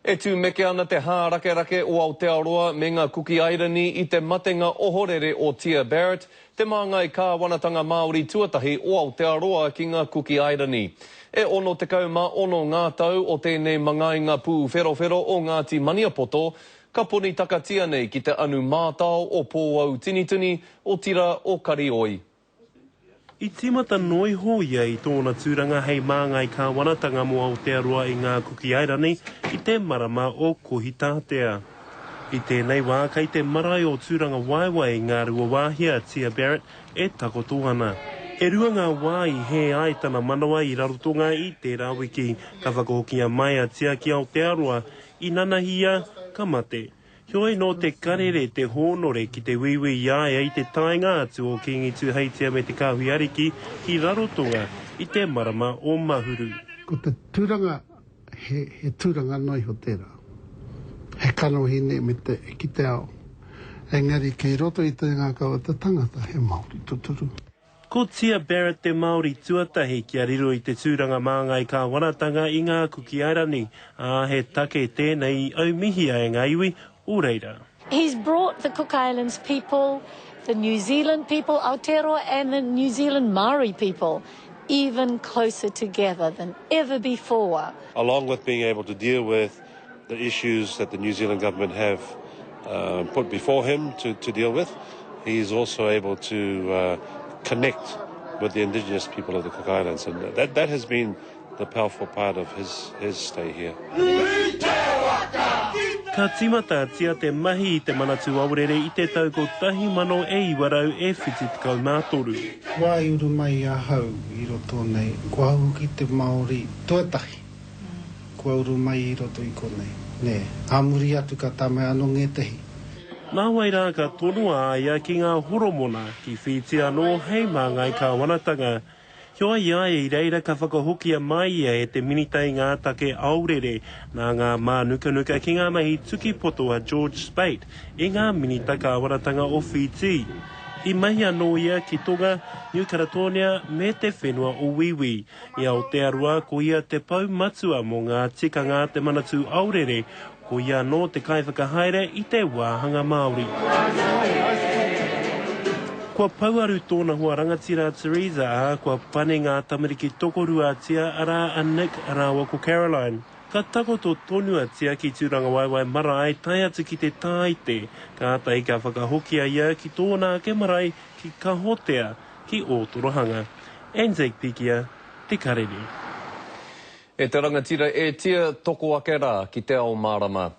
E tūmeke ana te hārakerake o Aotearoa me ngā Kuki Airani i te matenga ohorere o Tia Barrett, te māngai kāwanatanga Māori tuatahi o Aotearoa ki ngā Kuki Airani. E 66 ngā tau o tēnei mangainga pūwherowhero o Ngāti Maniapoto, ka ponitakatia nei ki te anu mātao o Pōautinitini, otirā o Karioi. I tīmata noa iho ia i tōna tūranga hei māngai kāwanatanga mō Aotearoa i ngā Kuki Airani i te marama o Kohitātea. I tēnei wā kei te marae o Tūrangawaewae i Ngāruawāhia a Tia Barrett e takoto ana. E rua ngā wā i hē ai tana manawa i Rarotonga i tērā wiki. Ka whakahokia mai a Tia ki Aotearoa, i nanahi ia, ka mate. Heoi nō te karere te hōnore ki te uiui i a ia i te taenga atu o Kīngi Tūheitia me Te Kāhui Ariki ki Rarotonga i te marama o Mahuru. Ko te tūranga he, he tūranga noa iho tērā. He kanohi nei me te, ki te ao. Engari kei roto i te ngākau o te tangata he Māori tuturu. Ko Tia Barrett te Māori tuatahi kia riro i te tūranga māngai kāwanatanga i ngā Kuki Airani, ā, he take tēnei i aumihia e ngā iwi o reira. He's brought the Cook Islands people, the New Zealand people, Aotearoa and the New Zealand Māori people even closer together than ever before. Along with being able to deal with the issues that the New Zealand government have uh, put before him to, to deal with, he is also able to uh, connect with the indigenous people of the Cook Islands. And that, that has been the powerful part of his, his stay here. Ka tīmata a Tia te mahi i te Manatū Aorere i te tau 1973. Wā i uru mai ahau i roto nei, ko ahau hoki te Māori tuatahi Kua uru mai i roto i konei, nē. Ā muri atu ka tae mai anō ngētehi. Nāwai rā ka tonoa a ia ki ngā Horomona, ki Whīti anō hei māngai kāwanatanga. Heoi i a ia i reira ka whakahokia mai ia e te Minita i ngā take aorere nā ngā mānukanuka ki ngā mahi tuki poto a George Speight i ngā Minita kāwanatanga o Whītī. I mahi anō ia ki Tonga, Niu Karatōnia me te whenua o Wīwī. I Aotearoa, ko ia te pou matua mō ngā tikanga a te Manatū Aorere, ko ia anō te kaiwhakahaere i te wāhanga Māori. Kua pouaru tōna hoa rangatira a Theresa, ā, kua pane ngā tamariki tokorua a Tia, arā, a Nick rāua ko Caroline. Ka takoto tonu a Tia ki Tūrangawaewae marae tae atu ki te Tāite, kātahi ka whakahokia ia ki tōna ake marae ki Kahotea, ki Ōtorohanga. Anzac Pikia, Te Karere. E te rangatira e tia, toko ake rā ki te ao mārama.